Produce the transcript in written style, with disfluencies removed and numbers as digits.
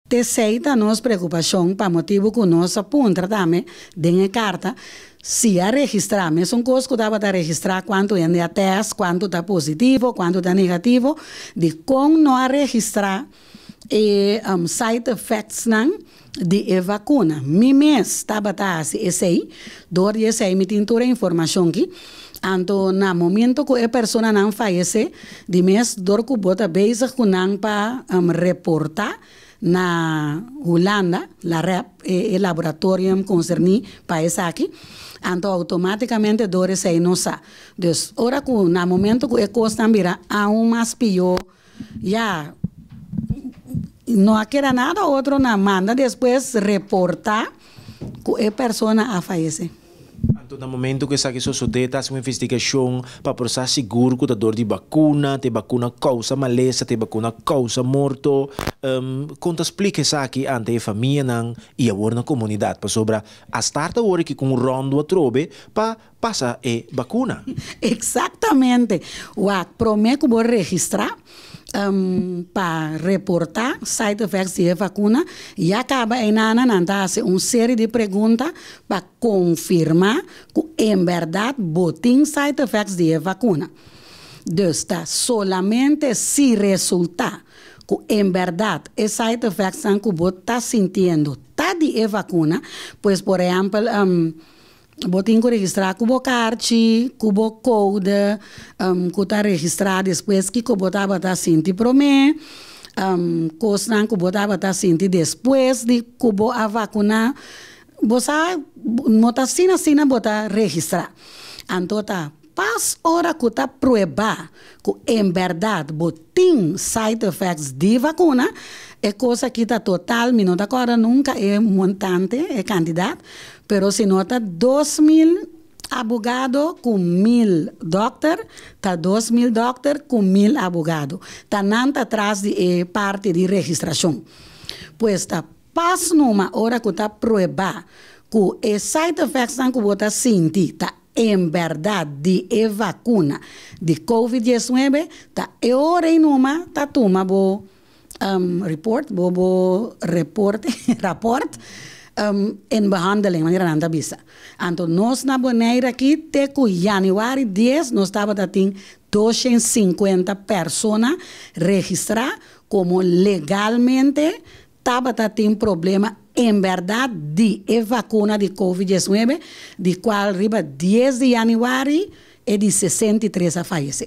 T'esei ta nos preokupashon pa motibu ku nos a puntra tambe den e karta si a registrá mesun kos ku tabata registrá kuantu hende a tèst, kuantu ta positivo, kuantu ta negativo, dikon no a registrá e side effectsnan di e vakuna. Mi mes tabata hasi esei, dor di esei mi tin tur e informashon ki. Anto na momento ku e personanan fayesé, di mes dor ku bo ta bezig ku nan pa reportá na Hulanda, Lareb, e laboratorium konserní pa esaki, anto outomátikamente dor esei no sa. Dus ora ku na momento ku e kosnan bira aun mas pió, ya no a keda nada otro na manda despues reportá ku e persona a fayesé. Anto na momento ku esaki sosodé ta hasi un investigashon pa por sa sigur ku ta dor di bakuna, ta e bakuna kousa malesa, ta e bakuna kousa morto. Kon ta splika esaki ante e famianan i awor na komunidat? Pasobra a start awor aki ku un ròndu atrobe pa pasa e bakuna. Eksaktamente. Wak, promé ku bo registrá pa reportá side effects di e vakuna, ya kaba einana nan ta hasi un seri di pregunta pa konfirmá ku en bèrdat bo tin side effects di e vakuna. Dus ta solamente si resultá ku en bèrdat e side effectsnan ku bo ta sintiendo ta di e vakuna, pues por ehèmpel bo tin ku registrá ku bo karchi, ku bo kode ku ta registrá despues kiko bo tabata sinti promé, kosnan ku bo tabata sinti despues di ku bo a vakuná. Bo sa no ta asina asina bo ta registrá. Anto ta pas ora ku ta pruebá ku en bèrdat bo tin side effects di vakuna, e kos aki ta total, mi no ta kòrda nunka e montante, e kantidat, pero si no ta 2000 abogado ku 1000 dòkter, ta 2000 dòkter ku 1000 abogado. Ta nan ta tras di e parti di registrashon. Pues ta pas numa ora ku ta pruebá ku e side effectsnan ku bo ta sinti ta en bèrdat di e vakuna di covid 19, ta e ora ei numa ta tuma bo report, bo bo reporte, rapòrt, in behandeling, manera nan ta bisa. Anto nos na Bonaire aki te ku yanüari 10 nos tabata tin 250 persona registrá komo legalmente tabata tin problema en bèrdat di e vakuna di covid 19, di kual riba 10 di yanüari e di 63 a fayesé.